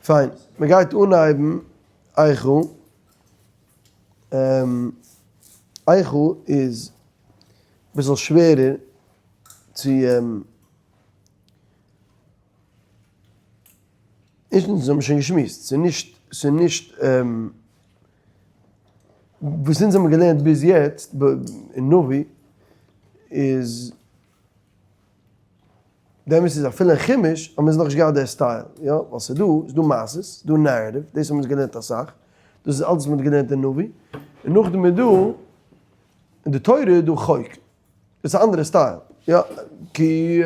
פיין, מען גייט אנהייבן איכה. איכה איז אביסל שווערער צו ערשטנס האבן מיר שוין געשמועסט, ס'איז נישט, ס'איז נישט וואס אונז האבן געלערנט ביז יעצט אין נביא איז די אמת איז אפילו אין חומש האבן אונז נאכנישט געהאט די style, יא, ווייל ס'איז דא, ס'איז דא מעשות, ס'איז דא narrative, דאס האבן אונז געלערנט אסאך, דאס איז אלץ וואס מ'האט געלערנט אין נביא, און נאכדעם איז דא, אין די תורה איז דא חוק, דאס איז א אנדערע style, יא, כי,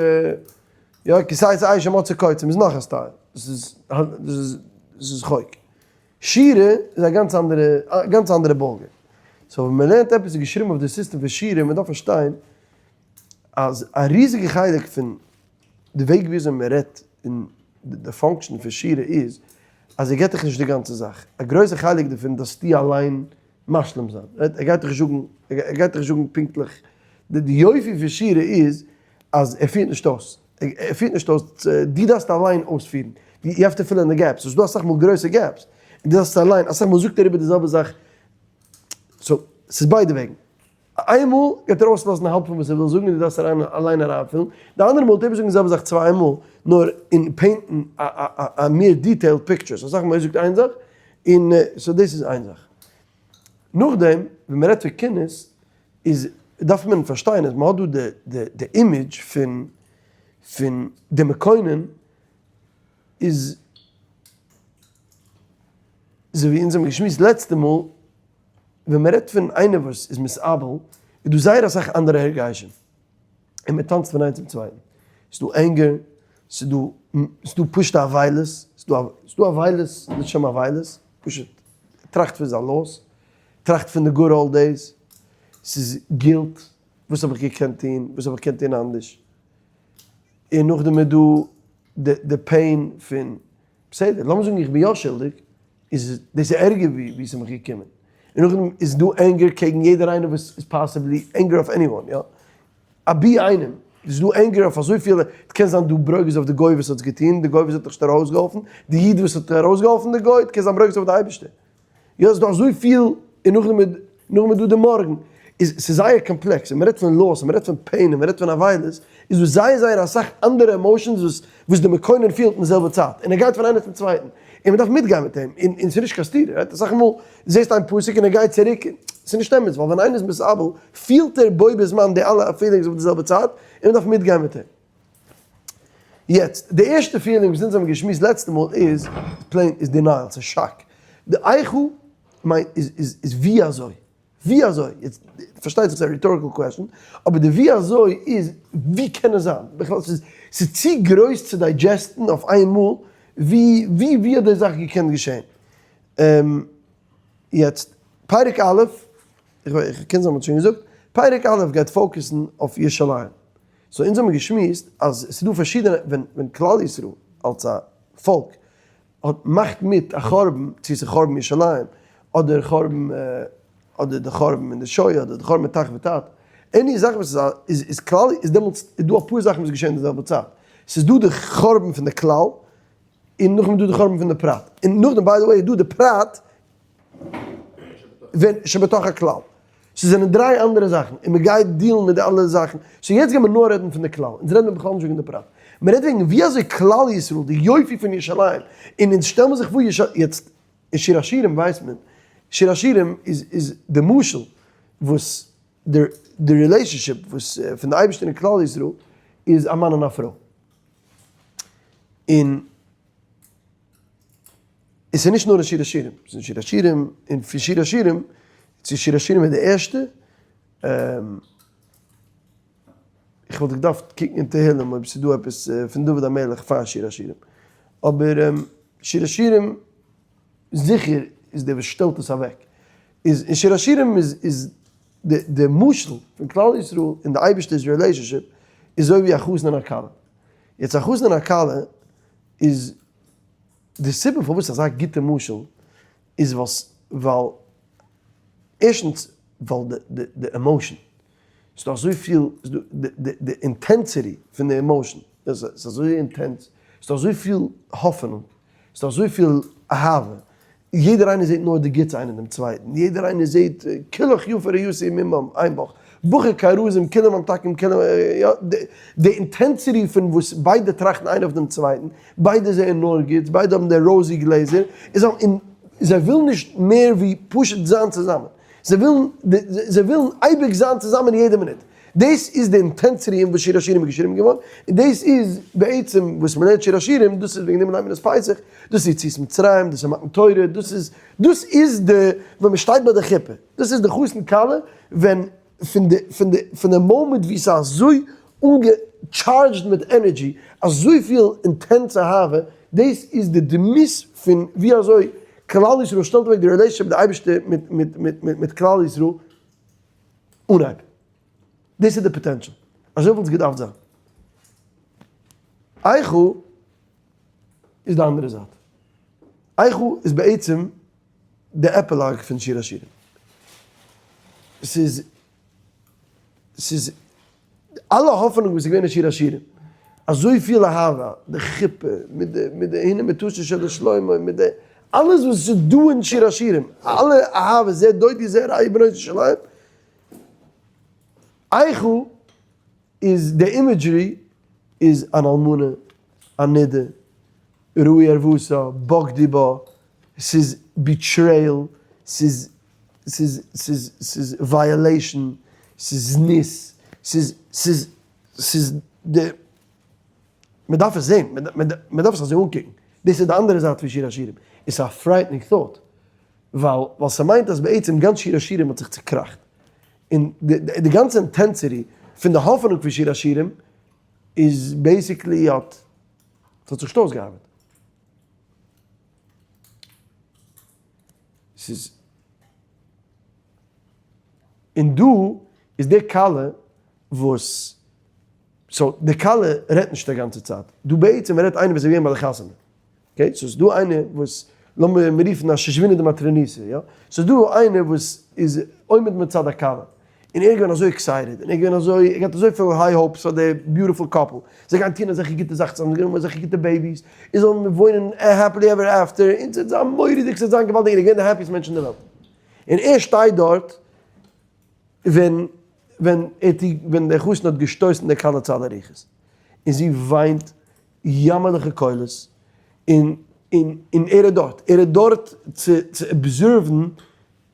יא, כי תצא אש ומצאה קוצים איז נאך א style, דאס איז, דאס איז, דאס איז חוק. שירה איז א גאנץ אנדערע, א גאנץ אנדערע ball game. So ווען מ'לערנט עפעס איז געשריבן אויף די סיסטעם פון שירה, מ'דארף פארשטיין אז א ריזיגע חלק פון די וועג וויאזוי מען רעדט און די function פון שירה איז אז ער געבט דיך נישט די גאנצע זאך, א גרויסע חלק דערפון דארפסטו אליין משלים זיין, ער גייט דיך נישט זאגן, ער גייט דיך נישט זאגן פונקטליך, די יופי פון שירה איז אז ער פירט נישט אויס, ער פירט נישט אויס, דו דארפסט אליין אויספירן, you have to fill in the gaps, ס'איז דא אסאך מאל גרויסע gaps, און דו דארפסט אליין, אסאך מאל זאגט ער איבער די זעלבע זאך, so ס'איז ביידע וועגן. איינמאל גייט ער אויסלאזן האלב פון וואס ער וויל זאגן און דו דארפסט אריין אליין אריינפילן, די אנדערע מאל וועט ער איבערזאגן די זעלבע זאך צוויי מאל, נאר אין paint ן א מער detailed picture, so אסאך מאל ער זאגט איין זאך און so דאס איז איין זאך. נאכדעם ווען מען רעדט פון קינות איז דארף מען פארשטיין אז מען האט דא די די image פון פון די מקונן איז אזוי ווי אונז האבן געשמועסט לעצטע מאל ווען מען רעדט פון איינער וואס איז מתאבל, איז דא זייער אסאך אנדערע הרגשים, און מען טאנצט פון איינס צום צווייטן, ס'איז דא anger, ס'איז דא, ס'איז דא פשוט'ע אבילות, ס'איז דא, ס'איז דא אבילות לשם אבילות, פשוט טראכט פון זיין loss, טראכט פון די good old days, ס'איז guilt, וואס האב איך געקענט טון, וואס האב איך געקענט טון אנדערש, און נאכדעם איז דא די pain פון, בסדר, לאמיר זאגן איך בין יא שולדיג, איז דאס ערגער ווי ווי ס'איז מיך געקומען. און נאכדעם איז דא anger קעגן יעדער איינער וואס איז possibly anger אויף anyone, יא. אבי איינעם. איז דא anger אויף אזויפיל, קען זיין דא ברוגז אויף די גוי וואס האט עס געטון, די גוי וואס האט דיך נישט ארויסגעהאלפן, די איד וואס האט ארויסגעהאלפן די גוי, קען זיין ברוגז אויף די אייבערשטער. יא ס'איז דא אזויפיל, און נאכדעם איז נאכדעם איז דא די מארגן, איז ס'איז זייער קאמפלעקס, און מ'רעדט פון loss, און מ'רעדט פון pain, און מ'רעדט פון אבילות, איז דא זייער זייער אסאך אנדערע emotions וואס וואס די מקונן פילט אין די זעלבע צייט, און ער גייט פון איינער צום צווייטן, און מ'דארף מיטגיין מיט אים, און און ס'איז נישט קיין סתירה, right? אסאך מאל זעסט איין פסוק און ער גייט צוריק, ס'איז נישט אמת, ווייל ווען איינער איז מתאבל, פילט ער בו בזמן די אלע feelings אויף די זעלבע צייט, און מ'דארף מיטגיין מיט אים. יעצט, די ערשטע feeling וואס אונז האבן געשמועסט לעצטע מאל איז, plain, איז denial, ס'איז שאק. די איכה מיינט, איז, איז, איז ווי אזוי? ווי אזוי? יעצט, פארשטייט זיך ס'איז א rhetorical question, אבער די ווי אזוי איז, ווי קען עס זיין? בכלל, ס'איז, ס'איז צו גרויס צו digest ן אויף איין מאל, ווי, ווי, ווי האט די זאך געקענט געשען? יעצט, פרק א', איך קען זיין מ'האט שוין געזאגט, פרק א' גייט focus ן אויף ירושלים. So אונז האבן געשמועסט אז עס איז דא פארשידענע, ווען ווען כלל ישראל אלס א פאלק האט מאכט מיט א חורבן, צו עס איז חורבן ירושלים, אדער חורבן אדער די חורבן אין די שואה, אדער די חורבן מיט תח ותט, any זאך וואס איז א איז איז כלל איז דעמאלטס איז דא אפאר זאכן וואס געשען אין די זעלבע צייט. ס'איז דא די חורבן פון די כלל, און נאכדעם איז דא די חורבן פון די פרט. און נאכדעם by the way איז דא די פרט ווען שבתוך הכלל. ס'זענען דריי אנדערע זאכן, און מ'גייט deal ן מיט די אלע זאכן. So יעצט גיימיר נאר רעדן פון די כלל, אונז רעדן מיר בכלל נישט וועגן די פרט. מ'רעדט וועגן ווי אזוי כלל ישראל, די יופי פון ירושלים, און אונז שטעלן מיר זיך פאר ירושלים, יעצט אין שיר השירים ווייסט מען, שיר השירים איז איז די משל וואס די די relationship וואס פון די אייבערשטער און כלל ישראל איז א מאן און א פרוי. און. עס איז נישט נאר אין שיר השירים, עס איז אין שיר השירים, און פון שיר השירים צו שיר השירים איז די ערשטע, איך וואלט געדארפט קוקן אין תהלים אויב ס'איז דא עפעס פון דוד המלך פאר שיר השירים, אבער שיר השירים זיכער איז דער וואס שטעלט עס אוועק, איז אין שיר השירים איז איז די די משל פון כלל ישראל און די אייבערשטער'ס relationship איז אזוי ווי א חתן און א כלה, יעצט א חתן און א כלה איז די סיבה פארוואס אזא גוטע משל איז ווייל ערשטנס ווייל די emotion, ס'דא אזויפיל, די intensity פון די emotion, ס'איז אזוי intense, ס'דא אזויפיל האפענונג, ס'איז דא אזויפיל אהבה, יעדער איינער זעט נאר די גוטס איינער דעם צווייטן, יעדער איינער זעט כולך יפה ריעותא עמם, איין וואך, בחור כרזים כולם ממתקים כולם, יא, די intensity פון וואס ביידע טראכטן איינער אויף דעם צווייטן, ביידע זעען נאר גוטס, ביידע האבן די rosy גלעזער, און זיי ווילן נישט מער ווי פשוט זיין צוזאמען, זיי ווילן, זיי ווילן אייביג זיין צוזאמען יעדע מינוט. דאס איז די intensity אין וואס שיר השירים איז געשריבן געווארן, און דאס איז בעצם וואס מען לערנט שיר השירים, דאס איז וועגן דעם ליינט מען עס פסח, דאס איז יציאת מצרים, דאס איז מתן תורה, דאס איז, דאס איז די, ווען מען שטייט ביי די חופה, דאס איז די חתן כלה, ווען פון די, פון די, פון די מאמענט ווי ס'איז אזוי אנגע-charged מיט energy, אזויפיל intense אהבה, דאס איז די דמות פון ווי אזוי כלל ישראל שטעלט אוועק די relationship די אייבערשטער מיט, מיט, מיט, מיט כלל ישראל אנהייב. דאס איז די potential. אזוי וואלט עס געדארפט זיין. איכה איז די אנדערע זייט. איכה איז בעצם די epilogue פון שיר השירים. ס'איז, ס'איז אלע האפענונג וואס איז געווען אין שיר השירים, אזויפיל אהבה, די חופה, מיט די, מיט די הנה מיטתו של שלמה, מיט די, אלעס וואס איז דא אין שיר השירים, אלע אהבה, זה דודי זה רעי בנות ירושלים, איכה איז די imagery איז אן אלמנה, א נידה, ראו ערותה, בגדו בה, ס'איז betrayal, ס'איז ס'איז ס'איז ס'איז violation, ס'איז זנות, ס'איז ס'איז ס'איז די, מ'דארף עס זען, מ'דארף עס אזוי אנקוקן, דאס איז די אנדערע זייט פון שיר השירים, און ס'איז א frightening thought, ווייל ווייל ס'מיינט אז בעצם גאנץ שיר השירים האט זיך צוקראכט, און די די גאנצע intensity פון די האפענונג פון שיר השירים איז basically האט ס'האט זיך נישט אויסגעארבעט. ס'איז און דא איז די כלה וואס so די כלה רעדט נישט די גאנצע צייט, דא בעצם רעדט איינער וואס איז געווען ביי די חתונה, okay so ס'איז דא איינער וואס לאמיר אים רופן א שושבינא דמטרוניתא יא, ס'איז דא איינער וואס איז עומד מצד הכלה, און ער איז געווען אזוי excited, און ער איז געווען אזוי, ער געהאט אזויפיל high hopes פאר די beautiful couple, זיי גייען טון אזעלכע גוטע זאכן צוזאמען, זיי גייען האבן אזעלכע גוטע babies, און זיי זאלן וואוינען happily ever after, און ס'וועט זיין מורא'דיג, ס'וועט זיין געוואלדיג, ער איז געווען די happiest מענטש אין די וועלט. און ער שטייט דארט ווען ווען ער האט איר, ווען דער חתן האט געשטויסן די כלה צו אלע רוחות, און זי וויינט יאמערליכע קולות, און און און ער איז דארט, ער איז דארט צו צו observe ן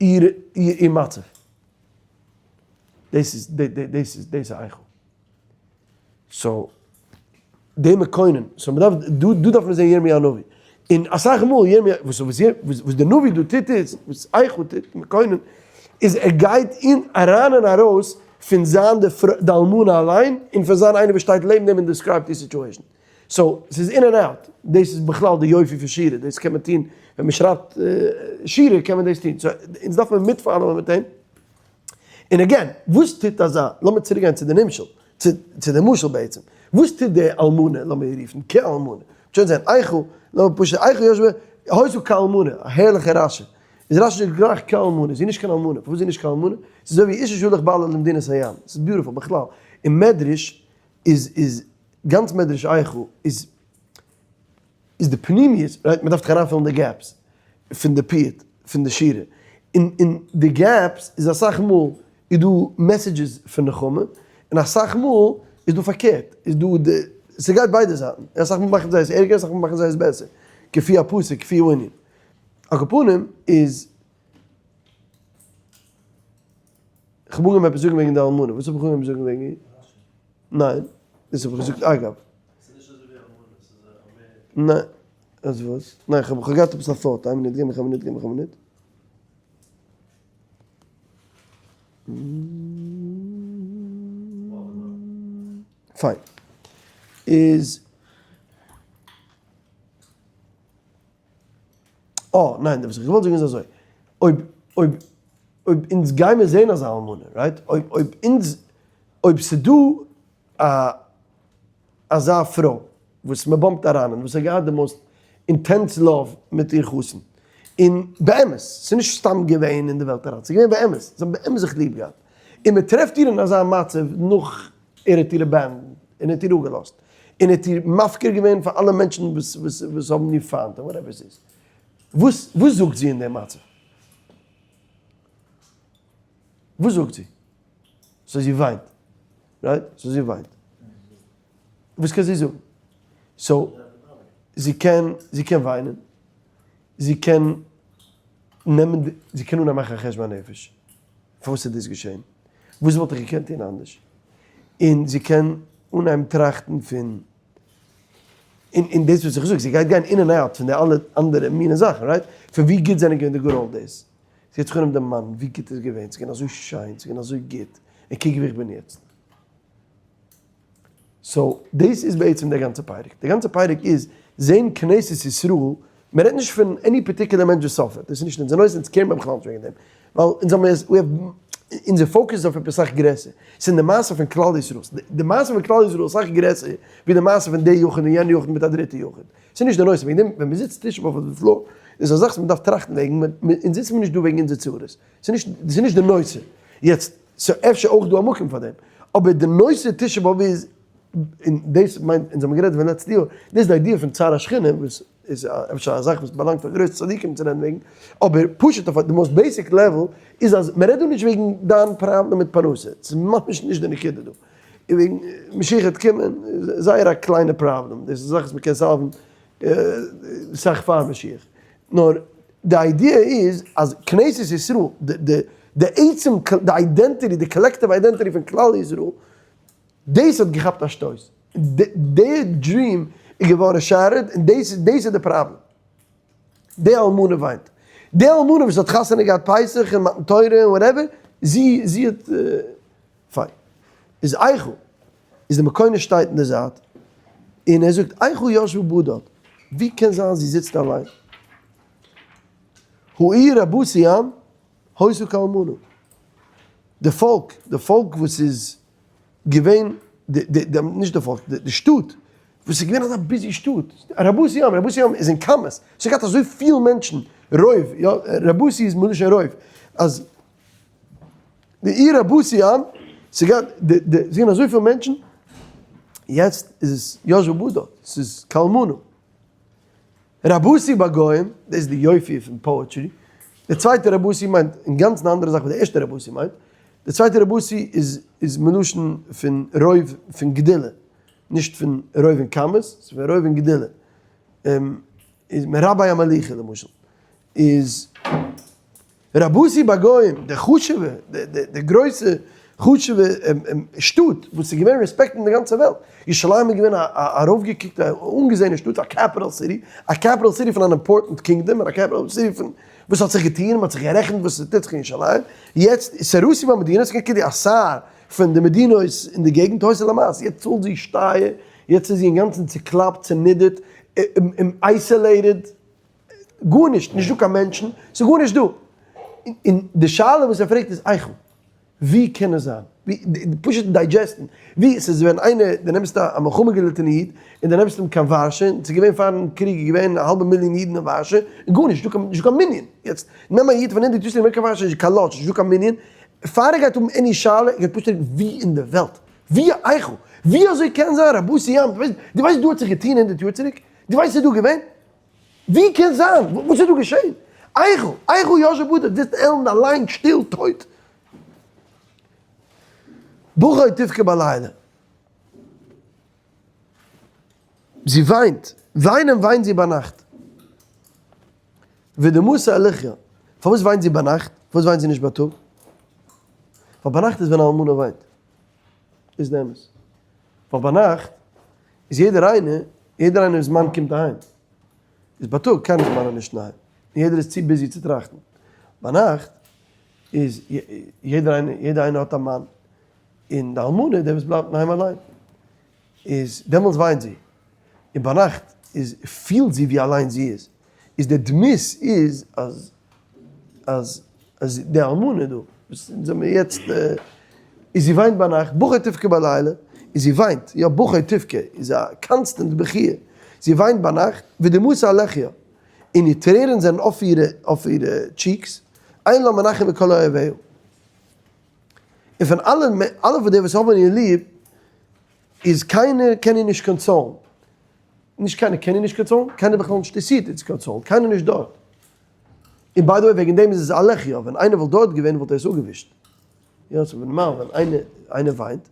איר איר מצב. דאס איז דאס איז דאס איז איכה. so די מקונן, so מ'דארף דא דא דארף מען זען ירמי' הנביא. און אסאך מאל ירמי' וואס וואס וואס די נביא דא טוט איז, וואס איכה טוט, מקונן, איז ער גייט אין אריין און ארויס פון זיין די די אלמנה אליין, און פון זיין איינער וואס שטייט לעבן דעם און describe ט די situation. so ס'איז in and out, דאס איז בכלל די יופי פון שירה, דאס קען מען טון ווען מען שרייבט שירה קען מען דאס טון, so אונז דארף מען מיט follow ען מיט אים, און again, וואס טוט אזא, לאמיר צוריק גיין צו די נמשל, צו די משל בעצם, וואס טוט די אלמנה, לאמיר איר רופן כאלמנה, שוין זען, איכה, לאמיר פשוט, איכה יושבת, היתה כאלמנה, א הערליכע רשי, איז רשי זאגט גלייך כאלמנה, זי איז נישט קיין אלמנה, פארוואס זי איז נישט קיין אלמנה? ס'איז אזוי ווי איש אשר הלך בעלה למדינת הים, ס'איז beautiful בכלל, אין מדרש איז איז גאנץ מדרש איכה איז איז די פנימיות right מען דארף דאך אריינפילן די gaps פון די פיוט פון די שירה און און די gaps איז אסאך מאל איז דא messages פון נחמה און אסאך מאל איז דא פארקערט איז דא די ס'גייט ביידע זייטן אסאך מאל מאכן זיי עס ערגער אסאך מאל מאכן זיי עס בעסער כפי הפסוק כפי הענין על כל פנים איז כ'האב אנגעהויבן עפעס זאגן וועגן די אלמנה, וואס האב איך אנגעהויבן זאגן וועגן איר? ניין, דאס האב איך געזאגט אגב. ס'איז נישט אזוי ווי אלמנה, ס'איז א מער. ניין, אז וואס? ניין, כ'האב געהאט עפעס א thought, איין מינוט, גיב מיך א מינוט, גיב מיך א מינוט. פיין. איז. אה, ניין, וואס איך געוואלט זאגן איז אזוי, אויב, אויב, אויב אונז גיימיר זעהן אזא אלמנה, right? אויב, אויב אונז, אויב ס'דא א אזא פרוי וואס מ' bump ט אריין און וואס האט געהאט די most intense love מיט איר חתן, און באמת, ס'איז נישט סתם געווען אין די וועלט אריין, ס'איז געווען באמת, זיי האבן באמת זיך ליב געהאט, און מ'טרעפט איר אין אזא מצב נאך ער האט איר abandoned און ער האט איר אפגעלאזט. און ער האט איר מפקיר געווען פאר אלע מענטשן וואס וואס וואס האבן איר פיינט און whatever עס איז. וואס וואס זאגט זי אין דעם מצב? וואס זאגט זי? so זי וויינט, right? so זי וויינט. וואס קען זי זאגן? so זי קען, זי קען וויינען, זי קען נעמען די, זי קען אנהייבן מאכן א חשבון הנפש, פארוואס איז דאס געשען? וואס וואלט איך געקענט טון אנדערש? און זי קען אנהייבן טראכטן פון, און און דאס וואס איך זאג, זי גייט גיין in and out פון די אלע אנדערע מינע זאכן, right? פון ווי גוט זענען געווען די good old days. זי האט זיך אנגענומען דעם מאן, ווי גוט איז געווען, ס'איז געווען אזוי שיין, ס'איז געווען אזוי גוט, און קוק ווי איך בין יעצט. so דאס איז בעצם דער גאנצער פרק. דער גאנצער פרק איז זען כנסת ישראל, מען רעדט נישט פון any particular מענטש וואס suffer ט, דאס איז נישט אונזער נושא, אונז care מיר בכלל נישט וועגן דעם, ווייל אונז האבן עס, we have, אונזער focus איז אויף עפעס אסאך גרעסער, ס'איז אין די מעשה פון כלל ישראל, די מעשה פון כלל ישראל איז אסאך גרעסער ווי די מעשה פון די יחיד און יענע יחיד מיט א דריטע יחיד, ס'איז נישט די נושא, וועגן דעם ווען מ'זיצט תשעה באב אויף די floor, איז א זאך וואס מ'דארף טראכטן וועגן, אונז זיצן מיר נישט דא וועגן אונזער צרות, ס'איז נישט, ס'איז נישט די נושא, יעצט ס'איז אפשר אויך דא א מקום פאר דעם, אבער די נושא תשעה באב איז, און דאס מיינט, אונז האבן גערעדט פון לעצטע יאר, דאס איז די idea פון צער השכינה, וואס איז אפשר א זאך וואס באלאנגט פאר גרויסע צדיקים צו רעדן וועגן, אבער פשוט אויף די most basic level איז אז מ'רעדט דא נישט וועגן דיין פראבלעם מיט פרנסה, ס'איז ממש נישט די נקודה דא, און וועגן משיח וועט קומען, זייער א קליינע פראבלעם, דאס איז א זאך וואס מ'קען solve ן סאך פאר משיח, נאר די idea איז אז כנסת ישראל, די עצם, די identity, די collective identity פון כלל ישראל, דאס האט געכאפט א שטויס, די dream איז געווארן shattered, און דאס איז די פראבלעם. די אלמנה וויינט. די אלמנה וואס האט חתונה געהאט פסח און מתן תורה און whatever, זי זי האט, פיין. איז איכה, איז די מקונן שטייט אין די זייט, און ער זאגט, איכה ישבה בדד, ווי קען זיין זי זיצט אליין? העיר רבתי עם, היתה כאלמנה. די פאלק, די פאלק וואס איז געווען, די די די, נישט די פאלק, די שטאט, וואס איז געווען אזא busy שטאט, רבתי עם, רבתי עם איז אין כמות, ס'האט געהאט אזוי פיל מענטשן, רוב, יא, רבתי איז מלשון רוב, אז די עיר רבתי עם, ס'געהאט די די, ס'איז געווען אזויפיל מענטשן, יעצט איז עס ישבה בדד, ס'איז כאלמנה. רבתי בגוים, דאס איז די יופי פון poetry, די צווייטע רבתי מיינט אינגאנצן א אנדערע זאך ווי די ערשטע רבתי מיינט, די צווייטע רבתי איז איז מלשון פון רוב פון גדולה, נישט פון רוב אין כמות, ס'איז פון רוב אין גדולה, איז מרבי המליכה למשל, איז רבתי בגוים, די חשוב'ע, די גרויסע חשוב'ע שטאט וואס איז געווען respected אין די גאנצע וועלט, ירושלים איז געווען א ארויפגעקוקטע אנגעזעענע שטאט, א capital city, א capital city פון אן important kingdom, און א capital city פון וואס האט זיך געטון, מען האט זיך גערעכנט וואס עס טוט זיך אין ירושלים, יעצט איז שרתי במדינות, ס'איז געווען כאילו א שר פון די מדינות אין די געגנט, היתה למס, יעצט צאלט זי שטייער, יעצט איז זי אינגאנצן צוקלאפט, צונידערט, isolated. גארנישט, נישט דא קיין מענטשן, ס'איז גארנישט דא. און די שאלה וואס ער פרעגט איז איכה, ווי קען עס זיין? ווי, פשוט digest ן, ווי, ס'איז ווען איינער, דו נעמסט א מלחמה געליטענע איד, און דו נעמסט אים קיין ווארשע, און ס'איז געווען פארן קריג איז געווען א האלבע מיליאן אידן אין ווארשע, און גארנישט, נישט דא קיין מנין. יעצט, נעם א איד פון הונדערט יאר צוריק קיין ווארשע, נישט קיין לאדזש, נישט דא קיין מנין, פאר ער גייט האבן any שאלה, ער גייט פשוט פרעגן, ווי אין די וועלט? ווי איכה? ווי אזוי קען זיין רבתי עם? דו ווייסט דא האט זיך געטון הונדערט יאר צוריק? דו ווייסט וואס איז דא געווען? ווי קען זיין? וואס איז דא געשען? איכה, איכה ישבה בדד זיצט עלנד אליין שטיל טויט. בכה תבכה בלילה. זי וויינט, וויינען וויינט זי ביינאכט. ודמעתה על לחיה. פארוואס וויינט זי ביינאכט? פארוואס וויינט זי נישט בייטאג? ווייל ביינאכט איז ווען א אלמנה וויינט. איז די אמת. ווייל ביינאכט איז יעדער איינער, יעדער איינער'ס מאן קומט אהיים. איז בייטאג קיינער'ס מאן איז נישט אינדערהיים. און יעדער איז צו busy צו טראכטן. ביינאכט איז יעדער איינער, יעדער איינער האט א מאן. און די אלמנה איז די וואס בלייבט אינדערהיים אליין. איז דעמאלטס וויינט זי. און ביינאכט איז פילט זי ווי אליין זי איז. איז די דמות איז אז אז אז די אלמנה דא וואס אונז זעמיר יעצט איז זי וויינט ביינאכט בכה תבכה בלילה איז זי וויינט יא בכה תבכה איז א constant בכיה זי וויינט ביינאכט ודמעתה על לחיה און איר טרערן זענען אויף אירע אויף אירע cheeks אין לה מנחם מכל אוהביה און פון אלע אלע פון די וואס האבן איר ליב. איז קיינער קען איר נישט console ן, נישט קיינער קען איר נישט console ן, קיינער בכלל נישט אינטערעסירט איר צו console ן, קיינער נישט דארט. און by the way וועגן דעם איז עס א לחי, ווען איינער וואלט דארט געווען וואלט ער עס אפגעווישט. יא, ס'איז נארמאל ווען איינער איינער וויינט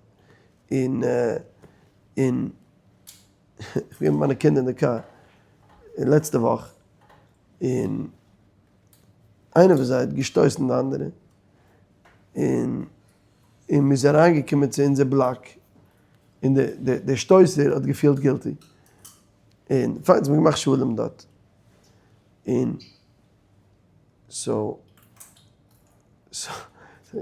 און און איך בין מיט מיינע קינדער אין די קאר לעצטע וואך און איינער פון זיי האט געשטויסן די אנדערע און און מ'איז אריינגעקומען צו אונזער בלאק און די די דער שטויסער האט געפילט guilty און פיין האט מען געמאכט שלום דארט און so so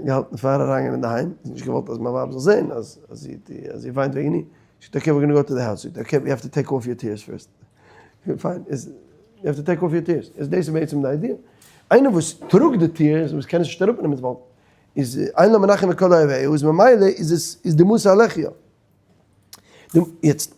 געהאלטן פאר אריינגיין אינדערהיים, זי האט נישט געוואלט אז מיין ווייב זאל זען אז אז זי וויינט וועגן איר, זי זאגט okay we're gonna go to the house, זאגט okay we have to take off your tears first, פיין איז you have to take off your tears, איז דאס איז בעצם די idea, איינער וואס טראגט די tears וואס קען עס נישט אראפנעמען ווייל איז אין לו מנחם מכל אויביו איז ממילא איז עס איז די מוסר הלחי. יעצט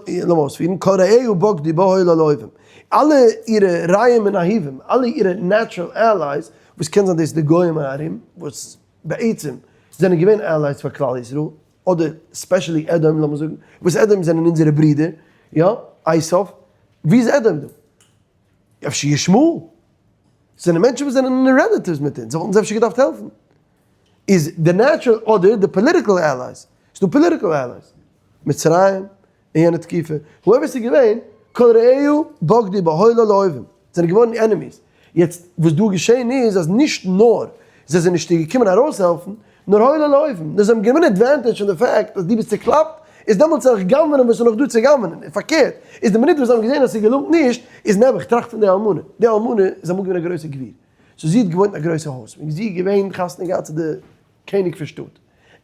לאמיר אויספירן, כל רעיה בגדו בה היו לה לאויבים, אלע אירע רעים און אהובים, אלע אירע natural allies, וואס קען זיין דאס די גוים ארום, וואס בעצם זענען געווען allies פאר כלל ישראל, אדער specially אדום לאמיר זאגן, וואס אדום זענען אונזערע ברידער, יא, עשיו, ווי איז אדום דא? אפשר ישמעאל? זענען מענטשן וואס זענען relatives מיט אונז, זיי וואלטן אונז אפשר געדארפט העלפן. איז די natural אדער די political allies, ס'דא political allies, מצרים אין יענע תקופה, whoever ס'איז געווען, כל רעיה בגדו בה היו לה לאויבים, זענען געווארן enemies, יעצט וואס דא געשען איז אז נישט נאר זיי זענען נישט איר געקומען ארויסהעלפן, נאר היו לה לאויבים, נאר זיי האבן גענומען advantage פון די fact אז דו ביסט צוקלאפט, איז דעמאלטס זאל איך גנב'נען וואס איז נאך דא צו גנב'נען, און פארקערט, איז די מינוט וואס זיי האבן געזען אז ס'געלונגט נישט, איז נעבעך, טראכט פון די אלמנה, די אלמנה איז אמאל געווען א גרויסע גביר, so זי האט געוואוינט אין א גרויסע הויז, און זי איז געווען חתונה געהאט צו די קעניג פון שטאט,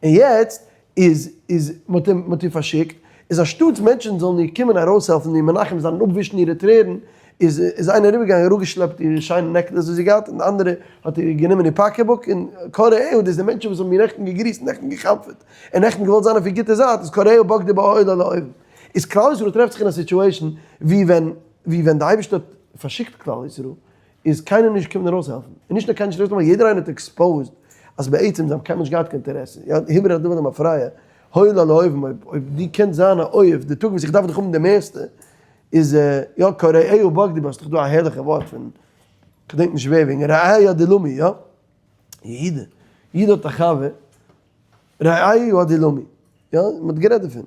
און יעצט איז איז מען האט אים מען האט איר פארשיקט, איז אנשטאטס מענטשן זאלן איר קומען ארויסהעלפן און איר מנחם זיין און אפווישן אירע טרערן, איז איז איינער אריבערגעגאנגען אראפגעשלעפט איר שיינע necklace וואס זי האט געהאט, און די אנדערע האט איר גענומען איר pocketbook, און כל רעיה, דאס איז די מענטשן וואס האבן איר נעכטן געגריסט, נעכטן גע'חנפ'עט, און נעכטן געוואלט זיין אויף איר גוטע זייט, איז כל רעיה בגדו בה היו לה לאויבים. איז כלל ישראל טרעפט זיך אין א situation ווי ווען ווי ווען די אייבערשטער האט פארשיקט כלל ישראל, איז קיינער נישט געקומען ארויסהעלפן, און נישט נאר קיינער נישט ארויסגעקומען, יעדער איינער האט exposed אז בעצם זיי האבן קיינמאל נישט געהאט קיין אינטערעסע, יא, הימער האט דוד המפרע, הוי לה לאויבים, אויב אויב דו קענסט זיין א אויב די טאג וואס איך דארף דיך האבן די מערסטע, איז יא, כל רעיה בגדו בה, ס'דאך דא א הערליכע ווארט פון, כ'דענק נישט ווער, וועגן רעיה דלומי, יא, יהודה, יהודה האט א חבר, רעיה דלומי, יא, מ'האט גערעדט דערפון,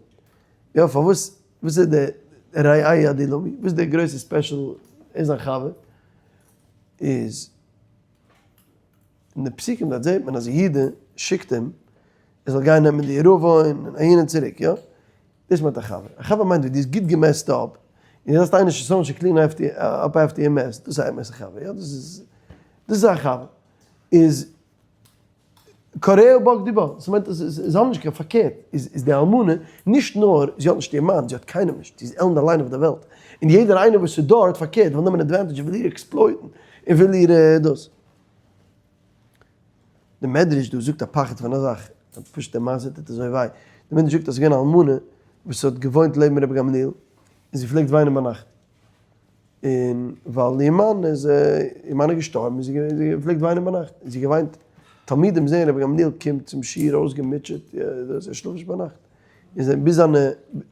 יא, פארוואס, וואס איז די רעיה עדולמי? וואס איז די גרויסע special ער איז זיין חבר? איז אין די פסוקים דארט זעט מען אז יהודה שיקט אים ער זאל גיין נעמען די ערבון און אהין און צוריק יא? דאס מיינט א חבר. א חבר מיינט ווען דו האסט גוט גע mess ט up און דו האסט איינער someone to clean up after your mess דאס איז א אמת'ע חבר יא? דאס איז דאס איז א חבר. איז כל רעיה בגדו בה, ס'מיינט אז זיי האבן נישט קיין פארקערט, איז די אלמנה, נישט נאר זי האט נישט איר מאן, זי האט קיינעם נישט, זי איז עלנד אליין אויף דער וועלט, און יעדער איינער וואס איז דארט פארקערט וויל נעמען advantage און וויל איר exploit ן, און וויל איר דאס. די מדרש דא זאגט א פחד פון א זאך, פשוט די מעשה טוט אזוי וויי, די מדרש זאגט אז ס'איז געווען א אלמנה וואס האט געוואוינט לעבן רבי גמליאל, און זי פלעגט וויינען ביינאכט, און ווייל איר מאן איז איר מאן איז געשטארבן איז זי געווען זי פלעגט וויינען ביינאכט און זי געוויינט תלמידים זעען רבי גמליאל קומט צום שיעור אויסגעמוטשעט ער שלאפט נישט ביינאכט און זיי ביז זיינע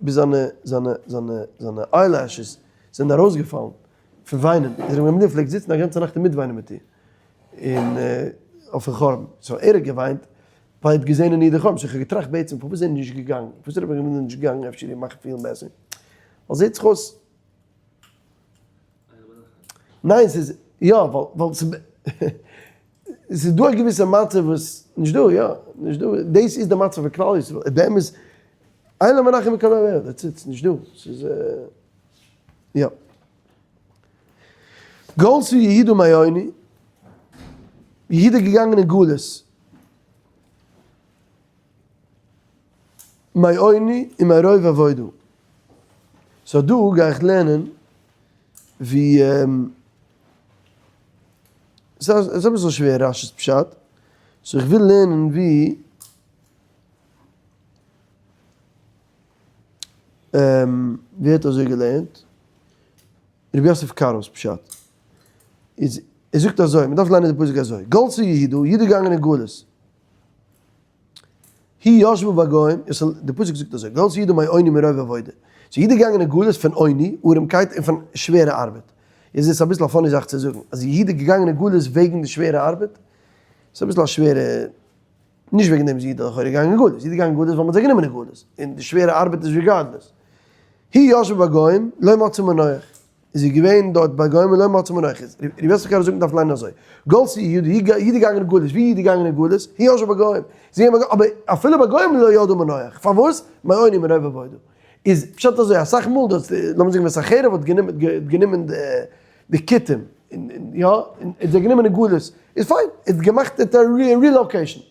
ביז זיינע זיינע זיינע זיינע eyelashes זענען ארויסגעפאלן פון וויינען און רבי גמליאל פלעגט זיצן א גאנצע נאכט און מיטוויינען מיט איר און אויפן חורבן so ער האט געוויינט ווייל ער האט געזען אין איר די חורבן so איך האב געטראכט בעצם פארוואס זענען נישט געגאנגען פארוואס איז רבי גמליאל נישט געגאנגען אפשר איר מאכן פילן בעסער ווייל זעט זיך אויס ניין ס'איז יא ווייל ווייל ס'איז דא א געוויסע מצב וואס נישט דא יא נישט דא דאס איז די מצב פון כלל ישראל באמת אין לו מנחם מכל אויביו that's it ס'נישט דא ס'איז יא גלתה יהודה מעוני יהודה געגאנגען אין גלות מעוני ומרוב עבודה. so דא גיי איך לערנען ווי ס'איז אביסל שווער רש"י'ס פשט, so איך וויל לערנען ווי ווער האט אזוי געלערנט? רבי יוסף קארו'ס פשט איז ער זאגט אזוי, מ'דארף לערנען די פסוק אזוי, גלתה יהודה, יהודה געגאנגען אין גלות. היא ישבה בגוים, די פסוק זאגט אזוי, גלות יהודה מעוני מרוב עבודה, ס'איז יהודה געגאנגען אין גלות פון עוני, ארעמקייט, און פון שווערע ארבעט. יעצט איז עס אביסל א funny זאך צו זאגן, אז יהודה איז געגאנגען אין גלות וועגן די שווערע ארבעט, ס'איז אביסל א שווערע, נישט וועגן דעם איז יהודה לכאורה געגאנגען אין גלות, יהודה איז געגאנגען אין גלות ווייל מ'האט זיי גענומען אין גלות, און די שווערע ארבעט איז regardless. היא ישבה בגוים, לא מצאה מנוח. איז זי געווען דארט ביי גוים לא מצאה מנוח איז רבי יוסף קארו זאגט מ'דארף ליינען אזוי גלתה יהודה יהודה געגאנגען אין גלות ווי יהודה געגאנגען אין גלות היא ישבה בגוים זי געווען ביי אבער אפילו ביי גוים לא ידעה מנוח פארוואס מעוני מרוב עבודה איז פשט אזוי אסאך מאל דאס לאמיר זאגן ווען סנחריב האט גענומען גענומען די כותים און יא און זיי גענומען אין גלות איז פיין ער האט געמאכט א relocation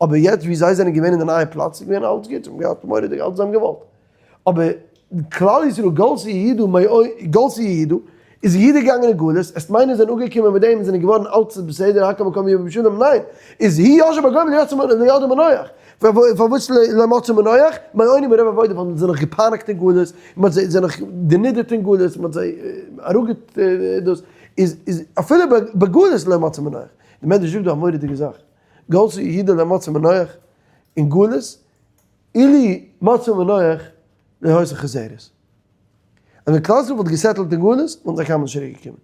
אבער יעצט ווי זיי זענען געווען אין די נייע פלאץ איז געווען אלץ גוט זיי האבן געהאט מורא'דיג אלץ זיי האבן געוואלט. אבער כלל ישראל גלתה יהודה גלתה יהודה איז יהודה געגאנגען אין גלות, עסט מיינען זענען אפגעקומען מיט דעם און זענען געווארן אלץ איז בסדר הכל מקום יבא בשלום, ניין, איז היא ישבה בגוים לא ידעה מנוח, פארוואס לא מצאה מנוח, מעוני מרוב עבודה, ווייל מען האט זיי נאך געפייניגט אין גלות, מען האט זיי נאך דערנידערט אין גלות, מען האט זיי אראפגע דאס, איז איז אפילו בגלות לא מצאה מנוח, די מדרש זאגט דא א מורא'דיגע זאך, גלתה יהודה לא מצאה מנוח אין גלות, אילו מצאה מנוח לא היתה חוזרת. אז ווען כלל ישראל וואלט גע settle ט אין גלות וואלטן זיי קיינמאל נישט צוריק געקומען.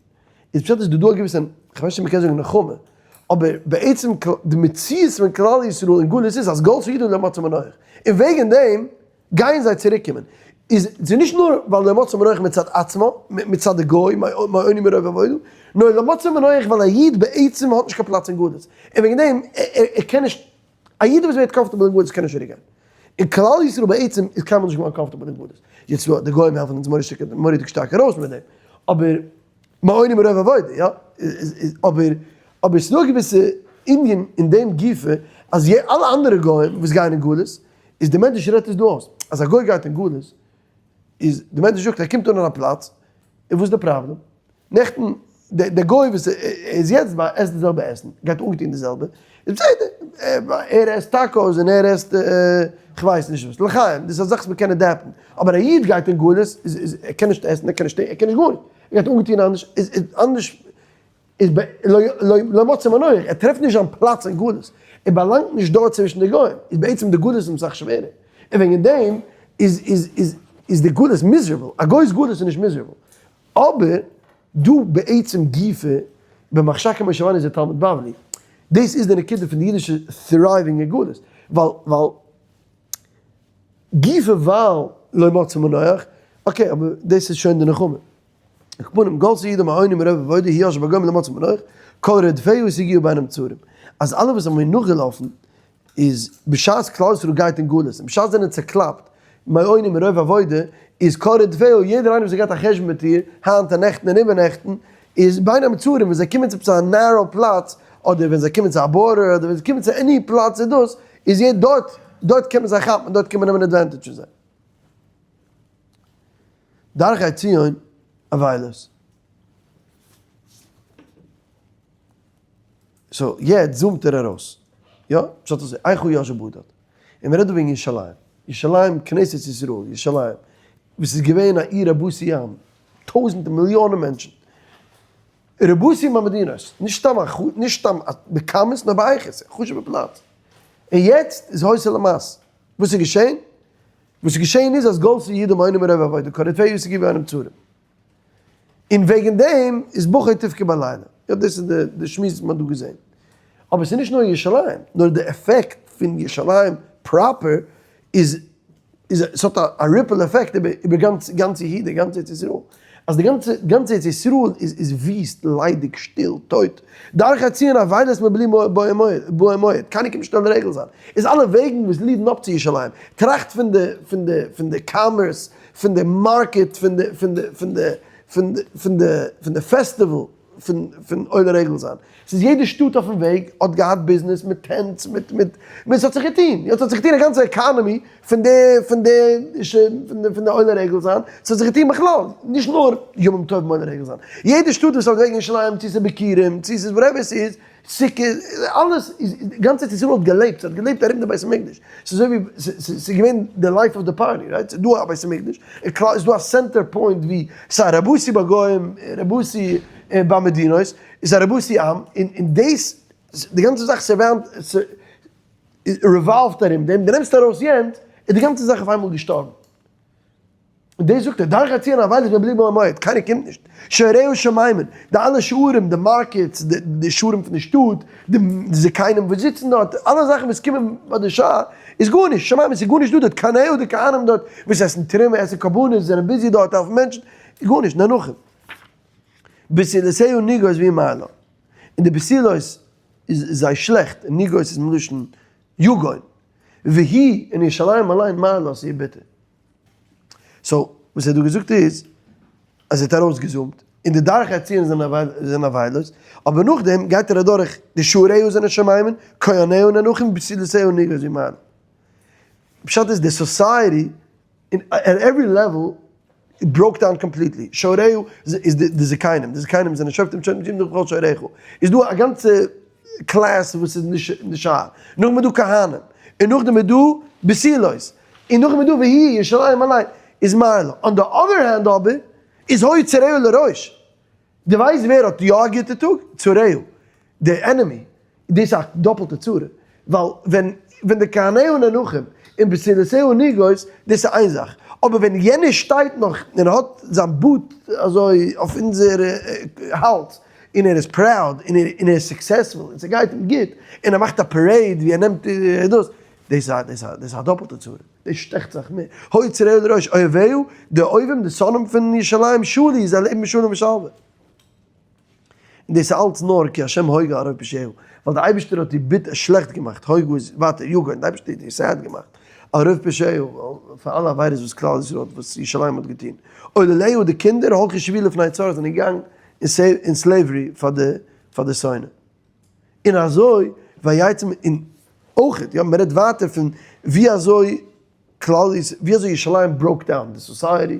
איז פשט איז דא דא א געוויסע, כ'ווייס נישט צו מ'קען זאגן נחמה, אבער בעצם די מציאות פון כלל ישראל אין גלות איז אז גלתה יהודה לא מצאה מנוח. און וועגן דעם גייען זיי צוריק קומען. איז ס'איז נישט נאר ווייל לא מצאה מנוח מצד עצמו, מצד די גוי, מעוני מרוב עבודה, נאר לא מצאה מנוח ווייל א איד בעצם האט נישט קיין פלאץ אין גלות. און וועגן דעם ער קען נישט א איד וואס ווערט comfortable אין גלות קען נישט צוריק גיין. און כלל ישראל בעצם איז קיינמאל נישט געווארן comfortable אין גלות. יעצט יא, די גוים העלפן אונז מורא'דיג שטארק ארויס מיט דעם. אבער מעוני מרוב עבודה, יא. אבער אבער ס'איז דא א געוויסע ענין אין דעם גופא אז אלע אנדערע גוים וואס גייען אין גלות, איז די מדרש רעדט עס דא אויס. אז א גוי גייט אין גלות, איז די מדרש זאגט ער קומט אן אין א פלאץ, און וואס איז די פראבלעם? נעכטן דער גוי וואס איז יעצט ביי עסט די זעלבע עסן, גייט אנגעטון די זעלבע, איז בסדר, ער עסט tacos און ער עסט כ'ווייס נישט וואס, לחיים, דאס איז א זאך וואס מ'קען adapt ן, אבער א איד גייט אין גלות, איז ער קען נישט עסן, ער קען נישט טון, ער קען נישט גארנישט, ער גייט אנגעטון אנדערש, איז אנדערש, איז לא מצא מנוח, ער טרעפט נישט זיין פלאץ אין גלות, ער באלאנגט נישט דארט צווישן די גוים, איז בעצם די גלות איז אים סאך שווערער, און וועגן דעם איז איז איז איז די גלות miserable, א גוי'ס גלות איז נישט miserable, אבער דא בעצם גופא במחשכים משה רבינו איז א תלמיד בבלי, דאס איז די נקודה פון די אידישע thriving אין גלות, ווייל ווייל גופא ווייל לא מצא מנוח, okay אבער דאס איז שוין די נחמה. על כל פנים גלתה יהודה מעוני מרוב עבודה היא ישבה בגוים לא מצאה מנוח, כל רודפיה השיגוה בין המצרים, אז אלע וואס האבן איר נאכגעלאפן איז בשעת כלל ישראל גייט אין גלות און בשעת זענען צעקלאפט מעוני מרוב עבודה איז כל רודפיה יעדער איינער וואס האט געהאט א חשבון מיט איר היינט און נעכטן און איבערנעכטן איז בין המצרים ווען זיי קומען צו עפעס א narrow פלאץ אדער ווען זיי קומען צו א border אדער ווען זיי קומען צו any פלאץ איז דאס איז יעדער דארט דארט קען מען זיי כאפן דארט קען מען נעמען advantage פון זיי. דרכי ציון אבילות. so יעצט zoom ט ער ארויס. יא, פשט אזוי, איכה ישבה בדד. און מ'רעדט דא וועגן ירושלים. ירושלים, כנסת ישראל, ירושלים, וואס איז געווען א עיר רבתי עם, טויזענטער מיליאנען מענטשן. רבתי במדינות, נישט סתם א נישט סתם א בכמות נאר באיכות, א חשוב'ע פלאץ. און יעצט איז הויז למס. וואס איז געשען? וואס איז געשען איז אז גלתה יהודה מעוני מרוב עבודה, כל רודפיה השיגוה בין המצרים. און וועגן דעם איז בכה תבכה בלילה. יא דאס איז די שמועס וואס מען האט דא געזען. אבער ס'איז נישט נאר ירושלים, נאר די עפעקט פון ירושלים proper איז, איז ס'האט א ripple effect איבער גאנץ גאנץ יהודה, גאנץ ארץ ישראל. אז די גאנצע גאנץ ארץ ישראל איז איז וויסט, ליידיג, שטיל, טויט. דרכי ציון אבילות מבלי באי מועד, קיינער קומט נישט עולה רגל זיין. איז אלע וועגן וואס lead ן up צו ירושלים, טראכט פון די פון די פון די commerce, פון די market, פון די פון די פון די פון די פון די פון די פעסטיוואל פון פון עולה רגל זיין. ס'איז יעדע שטאט אויפן וועג האט געהאט ביזנעס מיט tents מיט מיט מיט ס'האט זיך געטון. יעצט האט זיך געטון א גאנצע economy פון די פון די פון די פון די עולה רגל זיין. ס'האט זיך געטון בכלל, נישט נאר ימים טובים עולה רגל זיין. יעדע שטאט וואס האט וועגן ירושלים צו ס'איז ביכורים צו ס'איז whatever ס'איז, סוכה, אלעס איז, גאנץ ארץ ישראל האט געלעבט, ס'האט געלעבט ארום די בית המקדש, ס'איז אזוי ווי, ס'איז געווען די life of the party, right? ס'איז דא א בית המקדש, און כלל איז דא א center point ווי ס'איז א רבתי בגוים, רבתי במדינות, איז א רבתי עם, און דאס, די גאנצע זאך surround. revolve ט ארום דעם, דו נעמסט ארויס יענץ, איז די גאנצע זאך אויף איינמאל געשטארבן. און דאס זאגט ער, דרכי ציון אבילות מבלי מועד, קיינער קומט נישט, שעריה שוממין, די אלע שערים, די markets, די שערים פון די שטאט, די זקנים וואס זיצן דארט, אלע זאכן וואס קומען ביי די שער, איז גארנישט, שוממין, ס'איז גארנישט דא דארט, כהניה די כהנים דארט, וואס עסן תרומה, עסן קרבנות, זענען busy דארט, העלפן מענטשן, גארנישט, נאנחים. בתולותיה נגעות והיא מר לה, און די בתולות איז זיי שלעכט, און נגעות איז מלשון יגון, והיא און ירושלים אליין מר לה, ס'איז איר ביטער. so וואס ער האט דא געזאגט איז אז ער האט ארויסגע zoom ט און די דרכי הציון זענען אבילות, אבער נאכדעם גייט ער אדורך די שעריה זענען שוממין, כהניה נאנחים בתולותיה נגעות והיא מר לה. פשט איז די society אין at every level broke down completely, שעריה איז די זקנים, די זקנים זענען שופטים שופטים דורך בכל שעריך, איז דא א גאנצע class וואס איז נישט אין די שער, נאכדעם איז דא כהנים, און נאכדעם איז דא בתולות, און נאכדעם איז דא והיא ירושלים אליין איז מר לה, on the other hand אבער איז היו צריה לראש, דו ווייסט ווער האט יא א גוטע טאג? צריה, די enemy, דאס איז א דאפלטע צרה, ווייל ווען ווען די כהניה נאנחים און בתולותיה נגעות, דאס איז איין זאך, אבער ווען יענער שטייט נאך און האט זיין boot אזוי אויף אונזער האלז, און ער איז proud און ער איז successful און ס'גייט אים גוט, און ער מאכט א parade ווי ער נעמט דאס, דאס איז א דאפלטע צרה, דאס שטעכט זיך מער. היו צריה לראש אויביה, די אויבים, די שונאים פון ירושלים, שלו, זיי לעבן בשלום ושלווה. און דאס איז אלץ נאר כי השם הוגה על רוב פשעיה, ווייל דער אייבערשטער האט איר ביטער שלעכט געמאכט, הוגה איז ווייטער יגון, דער אייבערשטער האט איר sad געמאכט, על רוב פשעיה, פאר אלע עבירות וואס כלל ישראל האט, וואס ירושלים האט געטון. עולליה, די קינדער, הלכו שבי לפני צר, זענען געגאנגען אין slavery פאר די שונא. און אזוי ויצא און אויכעט, יא, מען רעדט ווייטער פון ווי אזוי כלל ישראל, ווי אזוי ירושלים broke down, די society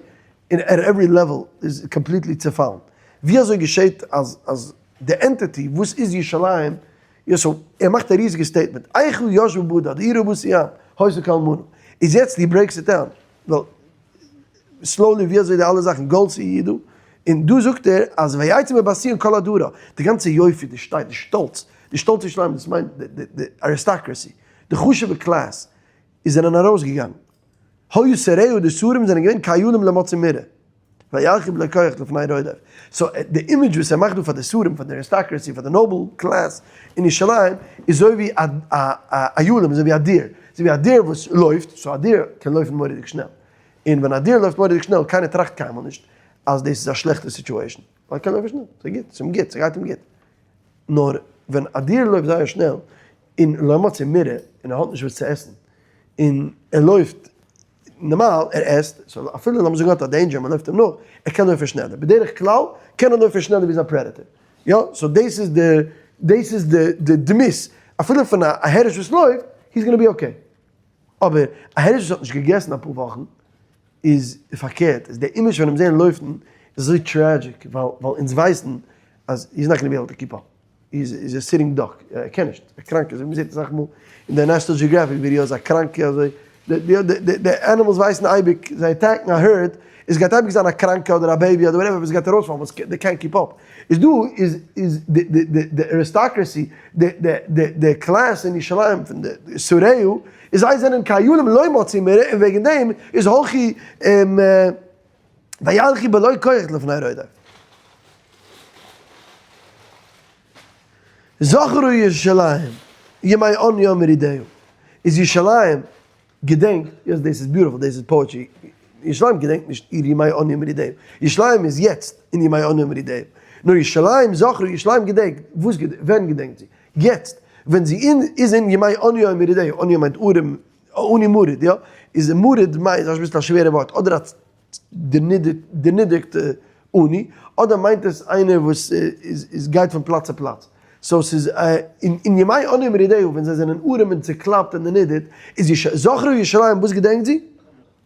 אין at every level איז completely צעפאלן, ווי אזוי געשעט אז אז די entity וואס איז ירושלים, יא so ער מאכט א ריזיגע statement, איכה ישבה בדד, עיר רבת ים, היתה כאלמנה, איז יעצט he breaks it down, ווייל slowly ווי אזוי די אלע זאכן גלתה יהודה, און דא זאגט ער אז ויצא מבת ציון כל הדרה, די גאנצע יופי, די שטייט, די שטאלץ, די שטאלץ ירושלים, דאס מיינט די aristocracy, די חשובע class, איז זענען ארויסגעגאנגען. היו שריה די שרים זענען געווען כאילים לא מצאו מרעה. וילכו בלא כח לפני רודף. so די אימעדזש וואס ער מאכט דא פאר די שרים, פאר די aristocracy, פאר די noble class אין ירושלים, איז אזוי ווי א אילים, אזוי ווי א deer. אזוי ווי א deer וואס לויפט, so א deer קען לויפן מורא'דיג שנעל. און ווען א deer לויפט מורא'דיג שנעל, קיינער טראכט קיינמאל נישט אז דאס איז א שלעכטע situation. ווייל ער קען לויפן שנעל, ס'איז גוט, ס'איז אים גוט, ס'גייט אים גוט. נאר ווען א deer לויפט זייער שנעל, און לא מצא מרעה, און ער האט נישט וואס צו עסן, און ער לויפט נארמאל, ער עסט, so אפילו לאמיר זאגן ער האט א danger, מען לויפט אים נאך, ער קען לויפן שנעלער, בדרך כלל קען ער לויפן שנעלער ווי זיין predator, יא, so דאס איז די, דאס איז די די דמות, אפילו פון א הערש וואס לויפט, he's gonna be okay, אבער א הערש וואס האט נישט געגעסן אפאר וואכן, איז פארקערט, איז די אימעזש פון אים זעהן לויפן איז אזוי tragic, ווייל ווייל אונז ווייסן אז he's not gonna be able to keep up. איז א sitting duck, ער קען נישט, ער קראנק אזוי ווי מ'זעט אסאך מאל אין די National Geographic videos א קראנקע אזוי, די animals ווייסן אייביג, זיי attack ן א herd, עס גייט אייביג זיין א קראנקע אדער א baby אדער whatever וואס גייט ארויספאלן וואס דעי קענט קיפ אפ, איז דא איז איז די aristocracy, די class אין ירושלים פון די שריה, איז זיי זענען כאילים לא מצאו מרעה און וועגן דעם איז הלכו וילכו בלא כח לפני רודף. זכרה ירושלים ימי עניה ומרידיה, איז ירושלים געדענקט, yes דאס איז beautiful, דאס איז poetry, ירושלים געדענקט נישט איר ימי עניה ומרידיה, ירושלים איז יעצט אין ימי עניה ומרידיה, נאר ירושלים זכרה, ירושלים געדענקט, וואס געדענקט, ווען געדענקט זי? יעצט, ווען זי איז אין ימי עניה ומרידיה, עניה מיינט ארעם, עני מרוד, יא? איז מרוד מיינט אביסל א שווערע ווארט, אדער א דערנידערטע עני, אדער מיינט עס איינער וואס איז גייט פון פלאץ צו פלאץ. so ס'איז אין ימי עניו ומרודהו ווען זיי זענען ארעם און צוקלאפט און דערנידערט, איז זכרה ירושלים וואס געדענקט זי?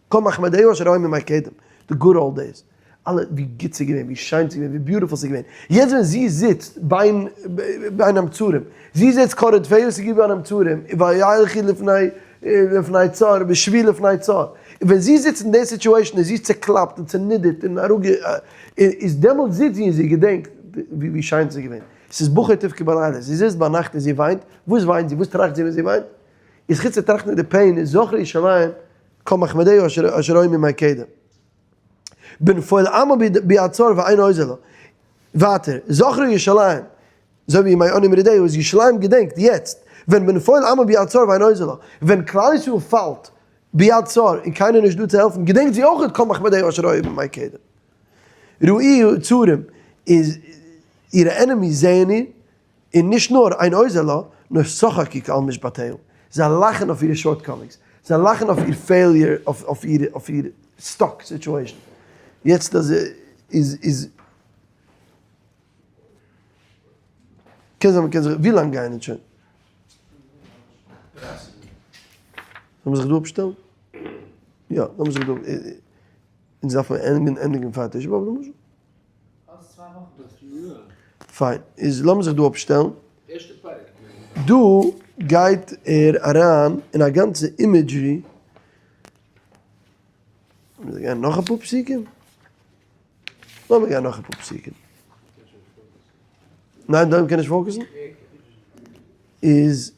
כל מחמדיה אשר היו מימי קדם, די good old days. אלע ווי גוט ס'איז געווען, ווי שיין ס'איז געווען, ווי beautiful ס'איז געווען. יעצט ווען זי זיצט בין בין המצרים, זי זיצט כל רודפיה השיגוה בין המצרים, וילכו לפני לפני צר, בשבי לפני צר. און ווען זי זיצט אין די situation און זי איז צעקלאפט און צענידערט און אראפגע איז דעמאלטס זיצט זי און זי געדענקט ווי ווי שיין ס'איז געווען. ס'איז בכה תבכי בלילה, זי זיצט ביינאכט און זי וויינט, וואס וויינט זי? וואס טראכט זי ווען זי וויינט? איז חוץ צו טראכטן די pain איז זכרה ירושלים כל מחמדיה אשר היו מימי קדם. בנפול עמה ביד צר ואין עוזר לה. ווייטער, זכרה ירושלים, אזוי ווי ימי עוני מרידהו איז ירושלים געדענקט יעצט, ווען בנפול עמה ביד צר ואין עוזר לה, ווען כלל ישראל פאלט ביד צר און קיינער נישט דא צו העלפן, געדענקט זי אויך כל מחמדיה אשר היו מימי קדם. ראוהו צרים איז אירע enemies זעען איר, און נישט נאר אין עוזר לה, נאר שחקו על משפטיה, זיי לאכן אויף אירע shortcomings, זיי לאכן אויף איר failure, אויף איר אויף איר stuck situation. יעצט אז איז איז קען זיין מ'קען זיך, ווי לאנג גייען אונז שוין? זאל מען זיך דא אפשטעלן? יא, לאמיר זיך דא, אונז דארפן ענדיגן ענדיגן פאר תשעה באב למשל. פיין, איז לאמיר זיך דא אפשטעלן. דא גייט ער אריין אין א גאנצע imagery. לאמיר גיין נאך אפאר פסוקים. לאמיר גיין נאך אפאר פסוקים. ניין, דא קען נישט focus ן. איז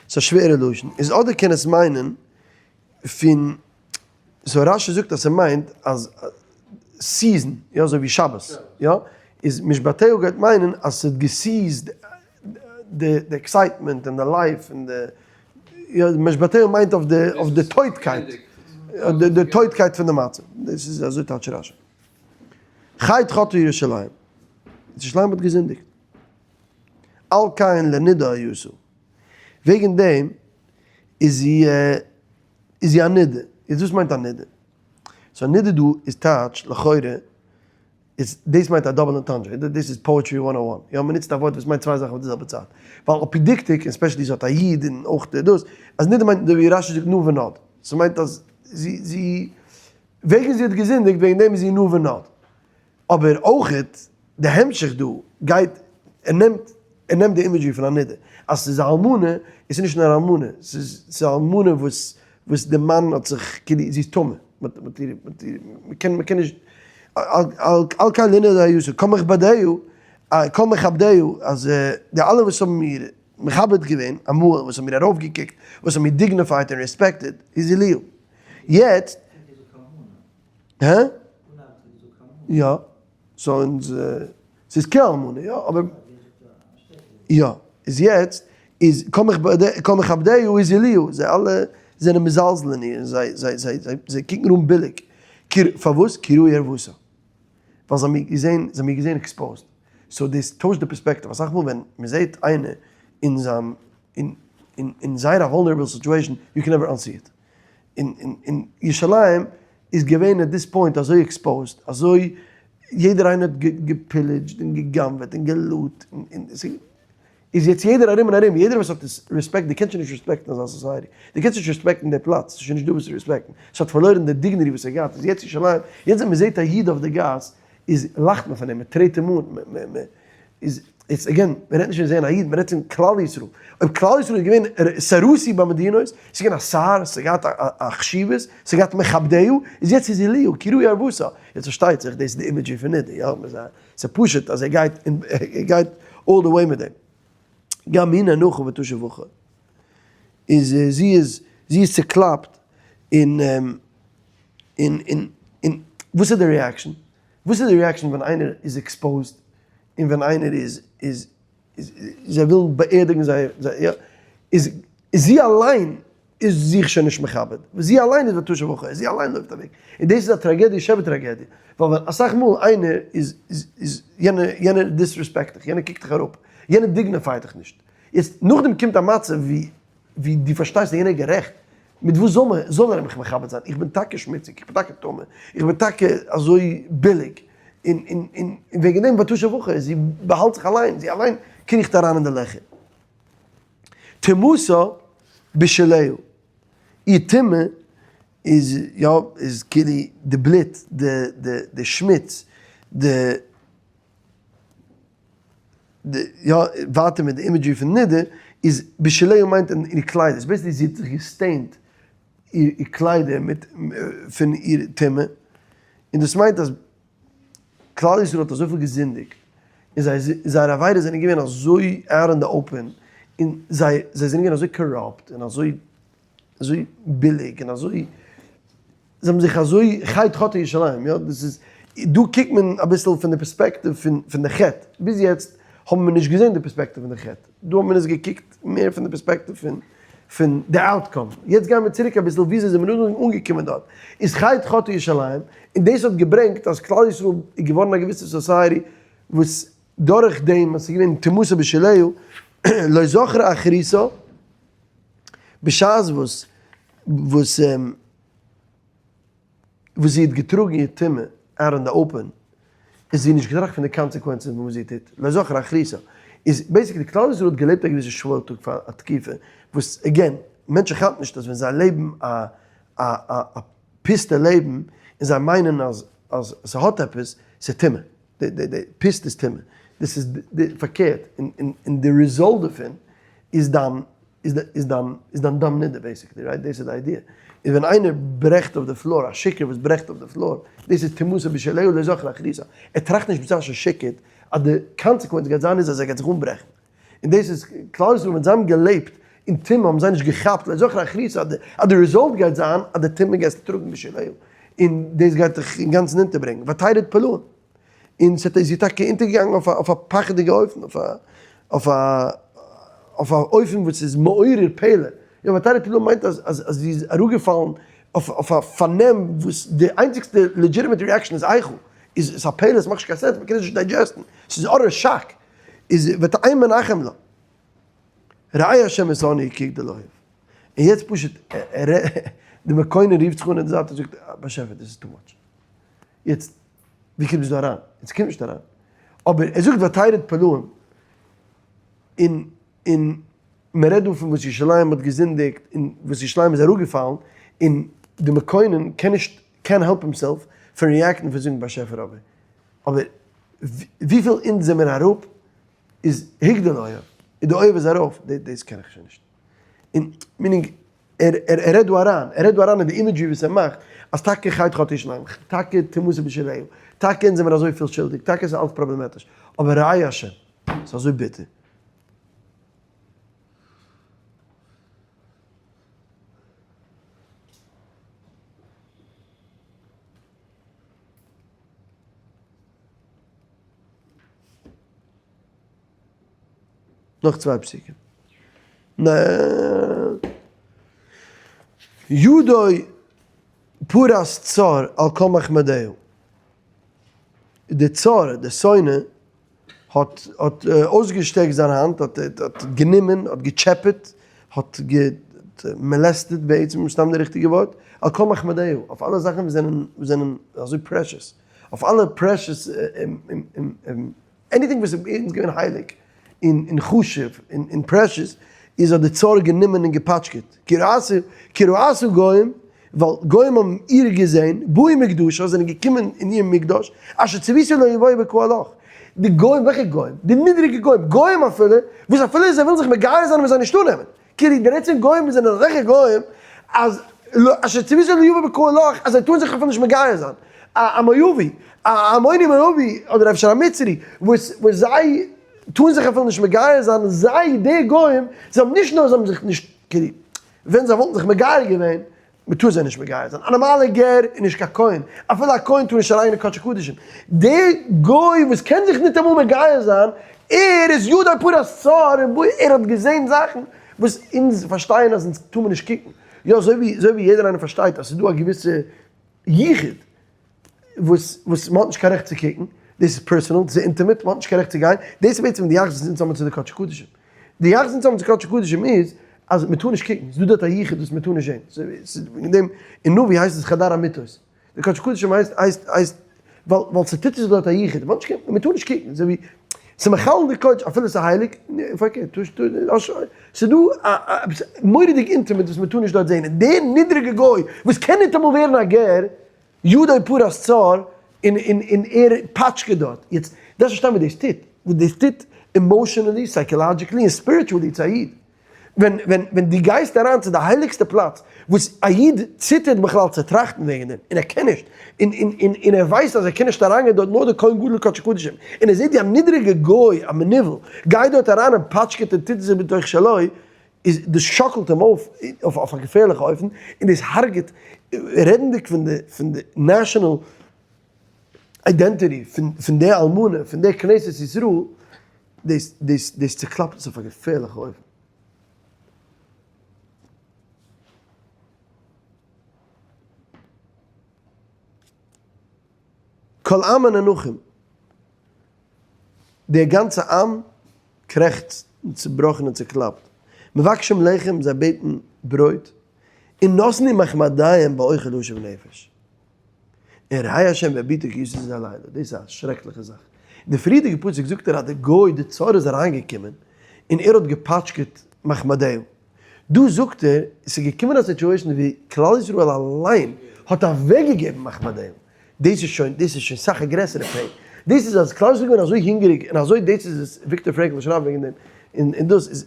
ס'איז א שווערע לשון. איז אדער קען עס מיינען פון, so רש"י זאגט אז ס'מיינט אז season, יא אזוי ווי שבת, יא, איז משבתהו גייט מיינען אז ס'האט גע cease ט די excitement און די life און די, יא, משבתהו מיינט אויף די אויף די טויטקייט, די טויטקייט פון די מצב. דאס איז אזוי טייטש רש"י. חטא חטאה ירושלים, ירושלים האט געזינדיגט, על כן לנדה היתה, וועגן דעם איז זי איז זי א נידה, איז וואס מיינט א נידה? so א נידה דא איז טייטש לכאורה איז דאס מיינט א double entendre, דאס איז poetry one o one, יא מען נוצט א ווארט וואס מיינט צוויי זאכן אויף די זעלבע צייט, ווייל על פי דקדוק און specially זי האט א יוד און אויך דאס, אז נידה מיינט ווי רש"י זאגט נע ונד, ס'מיינט אז זי זי וועגן זי האט געזינדיגט וועגן דעם איז זי נע ונד. אבער אויכעט די המשך דא גייט ער נעמט ער נעמט די imagery פון א נידה אז ס'איז א אלמנה איז ס'נישט נאר א אלמנה ס'איז ס'איז א אלמנה וואס וואס די מאן האט זיך כאילו זי איז טמא מ'האט מ'האט איר מ'האט איר מ'קען מ'קען נישט על כן לנדה היתה כל מכבדיה כל מכבדיה אז די אלע וואס האבן איר מכבד געווען אמאל וואס האבן איר ארויפגעקוקט וואס האבן איר dignified און respected הזילוה. יעצט. הא? יא. so אונז ס'איז כאלמנה יא אבער יא איז יעצט איז כל מכבדיה הזילוה זיי אלע זענען מזלזל אין איר זיי זיי זיי זיי זיי קוקן אן ביליג פארוואס כי ראו ערותה ווייל זיי האבן איר געזען זיי האבן איר געזען exposed so דאס טוישט די פערספעקטיוו אסאך מאל ווען מ'זעט איינער אין זיין אין אין אין זייער א vulnerable situation you can never unsee it. און און ירושלים איז געווען at this point אזוי exposed, אזוי יעדער איינער האט גע pillaged און גע'גנב'עט און גע loot, און און איז יעצט יעדער ארום און ארום, יעדער וואס האט עס respect, דו קענסט שוין נישט respect ן אזא society, דו קענסט נישט respect ן די פלאץ, ס'איז שוין נישט דא וואס צו respect ן, ס'האט פארלוירן די dignity וואס ער האט געהאט, איז יעצט ירושלים, יעצט ווען מ'זעט א איד אויף די גאס, איז לאכט מען פון אים, מ'טרעט אים אן, מ מ איז איצט again, מען רעדט נישט פון זען א איד, מען רעדט פון כלל ישראל. אויב כלל ישראל איז געווען סרסי במדינות, ס'איז געווען א שר, ס'האט געהאט א חשיבות, ס'האט געהאט מכבדהו, איז יעצט איז הזילוה, כי ראו ערותה. יעצט פארשטייט זיך, דאס איז די imagery פון נידה, יא, ס'איז פשוט אז ער גייט, ער גייט all the way מיט דעם. גם היא נאנחה ותשב אחור. איז זי איז, זי איז צוקלאפט, און, און, און, און, וואס איז די reaction? וואס איז די reaction ווען איינער איז exposed און ווען איינער איז איז זיי ווילן באערדיגן זייער יא איז זי אליין איז זיך שוין נישט מכבד זי אליין איז ותשב אחור זי אליין לויפט אוועק און דאס איז א טראגעדיע שבטראגעדיע ווייל ווען אסאך מאל איינער איז איז יענער יענער disrespect דיך יענער קוקט דיך אראפ יענער dignify ט דיך נישט יעצט נאכדעם קומט א מצב ווי ווי דו פארשטייסט אז יענער איז גערעכט, מיט וואס זאל מען, זאל ער מיך מכבד זיין, איך בין טאקע שמוציג, איך בין טאקע טמא, איך בין טאקע אזוי ביליג, און און און וועגן דעם ותשב אחור, זי באהאלט זיך אליין, זי אליין קריכט אריין אין די לעכער. טומאתה בשליה, איר טומאה איז יא, איז כאילו די בלוט, די די די שמוץ, די. די יא ווייטער מיט די imagery פון נידה איז בשליה מיינט אין איר קליידער, ס'איז basically זי האט זיך גע stained. איר קליידער מיט פון איר טומאה, און דאס מיינט אז כלל ישראל האט אזויפיל געזינדיגט, און זיי זייערע עבירות זענען געווען אזוי out in the open, און זיי זיי זענען געווען אזוי corrupt און אזוי אזוי ביליג און אזוי זיי האבן זיך אזוי חטא חטאה ירושלים, יא דאס איז, דא קוקט מען אביסל פון די perspective פון פון די חטא, ביז יעצט האבן מיר נישט געזען די perspective פון די חטא, דא האבן מיר עס געקוקט מער פון די perspective פון פון די outcome, יעצט גייען מיר צוריק אביסל וויאזוי זענען מיר אנגעקומען דארט, איז חטא חטאה ירושלים, און דאס האט געברענגט אז כלל ישראל איז געווארן א געוויסע society וואס דורך דעם אז ס'איז געווען טומאתה בשוליה לא זכרה אחריתה, בשעת וואס וואס וואס זי האט געטראגן איר טומאה out in the open, איז זי נישט געטראכט פון די consequences פון וואס זי טוט, לא זכרה אחריתה, איז basically כלל ישראל האט געלעבט א געוויסע שוואוילטאג פאר א תקופה, וואס again, מענטשן כאפן נישט אז ווען זיי לעבן א א א פוסטע לעבן, און זיי מיינען אז אז ס'האט עפעס, ס'איז טומאה, די די די פוסט איז טומאה, דאס איז די פארקערט, און און און די result דערפון איז דיין איז די איז דיין איז דיין דם נידה basically right דאס איז די idea, איז ווען איינער ברעכט אויף די floor א שיכור וואס ברעכט אויף די floor דאס איז טומאתה בשוליה לא זכרה אחריתה, ער טראכט נישט בשעת ער שיכור'ט אז די consequence גייט זיין איז אז ער גייט זיך אנברעכן, און דאס איז כלל ישראל ווען זיי האבן געלעבט אין טומאה האבן זיי נישט געכאפט לא זכרה אחריתה אז די result גייט זיין אז די טומאה גייסטו טראגן בשוליה און דאס גייט דיך אינגאנצן אונטערברענגען, ותרד פלאים. און ס'האט איז זי טאקע אונטערגעגאנגען אויף א אויף א פחד'יגע אופן, אויף א אויף א אויף א אופן וואס איז מעורר פלא. יא, ותרד פלאים מיינט אז אז אז זי איז אראפגעפאלן אויף אויף א פארנעם וואס די איינציגסטע legitimate reaction איז איכה, איז איז א פלא, ס'מאכט נישט קיין sense, מ'קען עס נישט digest ן, ס'איז utter shock. איז ותהי מנחם לה. ראה השם את עניי כי יגדל אויב. און יעצט פשוט, די מקונן רופט זיך אן אין די זייט און זאגט, באשעפער דאס איז too much. יעצט ווי קומט עס דא אריין? יעצט קומט נישט אריין. אבער ער זאגט ותרד פלאים, און און מען רעדט דא פון וואס ירושלים האט געזינדיגט און וואס ירושלים איז אראפגעפאלן, און די מקונן קען נישט קענט העלפ הימסעלף פון react ן פון זאגן באשעפער אבער אבער וויפיל אונז זעמיר אראפ איז הגדיל אויב, און די אויב איז ארויף, דאס קען איך שוין נישט. און meaning ער ער רעדט דא אריין, ער רעדט דא אריין אין די imagery וואס ער מאכט, אז טאקע חטא חטאה ירושלים, טאקע טומאתה בשוליה, טאקע אונז זעמיר אזויפיל שולדיג, טאקע איז אלץ פראבלעמאטיש, אבער ראה השם, ס'איז אזוי ביטער. נאך צוויי פסוקים. ידו פרס צר על כל מחמדיה. די צר, די שונא, האט האט אויסגעשטעקט זיין האנט, האט האט גענומען, האט געטשעפעט, האט גע molested בעצם, מסתם די ריכטיגע ווארט, על כל מחמדיה, אויף אלע זאכן וואס זענען וואס זענען אזוי precious, אויף אלע precious anything וואס איז אונז געווען הייליג און חשוב און precious, איז האט די צר גענומען און געפאטשקעט, כי ראתה גוים, ווייל גוים האבן איר געזען, באו מקדשה, זענען געקומען אין איר מקדש, אשר צויתה לא יבואו בקהלך. די גוים, וועלכע גוים? די נידריגע גוים, גוים אפילו, וואס אפילו זיי ווילן זיך מגייר זיין און זיי נישט אננעמען. כאילו די רעדסט פון גוים וואס זענען אזעלכע גוים אז אשר צויתה לא יבואו בקהלך אז זיי טארן זיך אפילו נישט מגייר זיין. א מואבי, א עמוני מואבי, אדער אפשר א מצרי, וואס וואס זיי טארן זיך אפילו נישט מגייר זיין, זיי די גוים, זיי האבן נישט נאר זיי האבן זיך נישט כאילו, ווען זיי וואלטן זיך מגייר געווען, מען טאר זיי נישט מגייר זיין, א נארמאלע גר איז נישט קיין כהן, אפילו א כהן טאר נישט אריין אין קדשי קדשים, דער גוי וואס קען זיך ניטאמאל מגייר זיין, ער איז ידו פרס צר, ער האט געזען זאכן וואס אונז פארשטייען אז אונז טאר מען נישט קוקן, יא אזוי ווי אזוי ווי יעדער איינער פארשטייט אז ס'איז דא א געוויסע יחוד וואס וואס מ'האט נישט קיין רעכט צו קוקן, דאס איז personal, דאס איז intimate, מ'האט נישט קיין רעכט צו גיין, דאס איז בעצם די יחס וואס אונז האבן צו די קדשי קדשים. די יחס אונז האבן צו קדשי קדשים איז אז מ'טאר נישט קוקן, ס'איז דא דארט א יחוד וואס מ'טאר נישט זען, ס'איז וועגן דעם אין נביא הייסט עס חדר המיטות, די קדשי קדשים הייסט הייסט הייסט ווייל ווייל ס'טוט זיך דארט א יחוד, מ'האט נישט קיין מ'טאר נישט קוקן, אזוי ווי ס'איז מחלל די קודש אפילו ס'איז הייליג, פארקערט, ס'איז דא א עפעס מורא'דיג intimate וואס מ'טאר נישט דארט זען, און דער נידריגע גוי וואס קען ניטאמאל ווערן א גר, ידו פרס צר, און און און ער פאטשקעט דארט. יעצט, דארפסט פארשטיין וואס דאס טוט, וואס דאס טוט emotionally, psychologically און spiritually צו א איד. ווען ווען ווען דו גייסט אריין צו די הייליגסטע פלאץ וואס א איד ציטערט בכלל צו טראכטן וועגן דעם, און ער קען נישט, און און און און ער ווייסט אז ער קען נישט אריינגיין דארט נאר די כהן גדול קדשי קדשים, און ער זעט ווי א נידריגע גוי א מנוול גייט דארט אריין און פאטשקעט און טוט זיך בתוך שלו, איז דאס שאקלט אים אויף אויף א געפערליכע אופן, און דאס הרג'ט, רעדנדיג פון די פון די national identity פון פון די אלמנה פון די כנסת ישראל, דאס דאס דאס צוקלאפט עס אויף א געפערליכע אופן. כל עמה נאנחים, דער גאנצע עם קרעכצט און צובראכן און צוקלאפט, מבקשים לחם, זיי בעטן ברויט, און נתנו מחמדיהם באוכל להשיב נפש. און ראה השם והביטו כי יששו זה הלילה, דאס איז א שרעקליכע זאך. אין די פריערדיגע פסוק זאגט ער אז די גוי די צר איז אריינגעקומען און ער האט געפאטשקעט מחמדיו. דא זאגט ער עס איז געקומען א situation ווי כלל ישראל אליין האט אוועקגעגעבן מחמדיו. דאס איז שוין דאס איז שוין סאך א גרעסערע pain. דאס איז אז כלל ישראל איז געווען אזוי הונגעריג און אזוי דאס איז עס וויקטאר פרענקל שרייבט וועגן דעם און דאס איז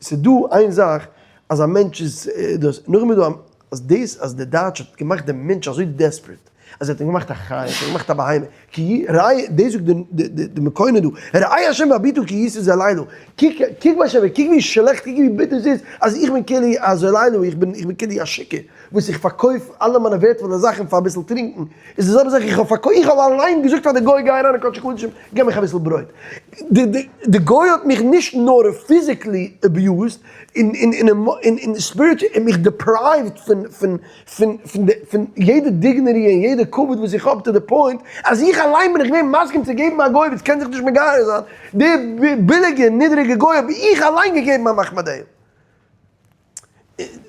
ס'איז דא איין זאך אז א מענטש איז דאס, נאכדעם איז דא אז דאס אז די דייטש האט געמאכט דעם מענטש אזוי desperate, אז ער האט אים געמאכט א חיה, ער האט אים געמאכט א בהמה, כי ראה, דאס זאגט די מקונן דא, ראה השם והביטו כי ישא זה לילה, קוק קוק באשעפער, קוק ווי שלעכט, קוק ווי ביטער ס'איז, אז איך בין כאילו א זה לילה, איך בין איך בין כאילו א שיכור, וואס איך פארקויף אלע מיינע ווערדפולע זאכן פאר אביסל טרינקען, איז די זעלבע זאך איך האב פארקויפט, איך האב אליין געזאגט פאר די גוי גיי אריין אין קדשי קדשים געב מיך אביסל ברויט, די גוי האט מיך נישט נאר physically abused און און spiritually און מיך deprived פון פון פון פון פון יעדע dignity און יעדע כבוד וואס איך האב to the point אז איך אליין בין איך געווען מסכים צו געבן א גוי וואס קען זיך נישט מגייר זיין, די ביליגע נידריגע גוי האב איך אליין געגעבן א מחמדהו.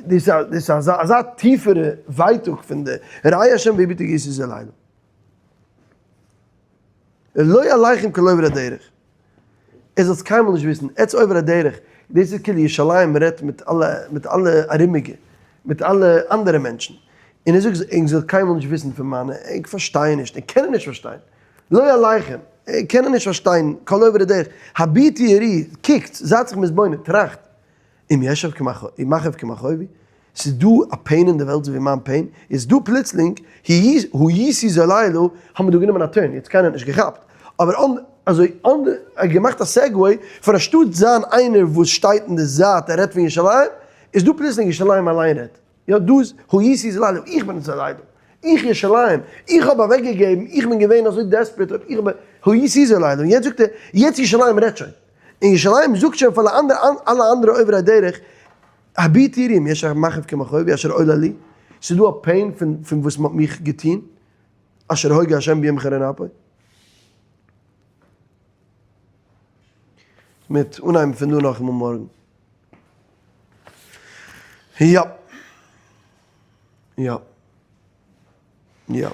דאס איז אזא טיפערע ווייטאג פון די ראה השם והביטו כי ישא זה לילה. לא עליכם כל עובר הדרך. איר זאלט קיינמאל נישט וויסן, עץ עובר הדרך, דאס איז כאילו ירושלים רעדט מיט אלע מיט אלע ארומיגע, מיט אלע אנדערע מענטשן. און ער זאגט ענק זאלט קיינמאל נישט וויסן פון מיינע, ענק פארשטייען נישט, ענק קענען נישט פארשטיין. לא עליכם, ענק קענען נישט פארשטיין, כל עובר הדרך. הביטו וראו, קוקט, זייט זיך מתבונן, טראכט. אם יש מכאוב כמכאובי, ס'איז דא א pain אין די וועלט אזוי ווי מיין pain, איז דא פלוצלינג, הייתי זוללה, האבן מיר דא גענומען א turn, יעצט קיינער האט נישט געכאפט, אבער אן אזוי אן געמאכט א segue, פון אנשטאט זיין איינער וואס שטייט אין די זייט און רעדט פון ירושלים, איז דא פלוצלינג ירושלים אליין רעדט, יא דא איז הייתי זוללה, איך בין זוללה, איך ירושלים, איך האב אוועק געגעבן, איך בין געווען אזוי desperate, איך האב, הייתי זוללה, און יעצט זאגט ער, יעצט ירושלים רעדט שוין. און ירושלים זאגט שוין פאר אלע אנדערע עוברי הדרך, הביטו וראו אם יש מכאוב כמכאובי אשר עולל לי, ס'איז דא א pain פון וואס מ'האט מיך געטון, אשר הוגה השם ביום חרון אפו. מיט אנהייבן פון דא נאכאמאל מארגן. יא. יא. יא.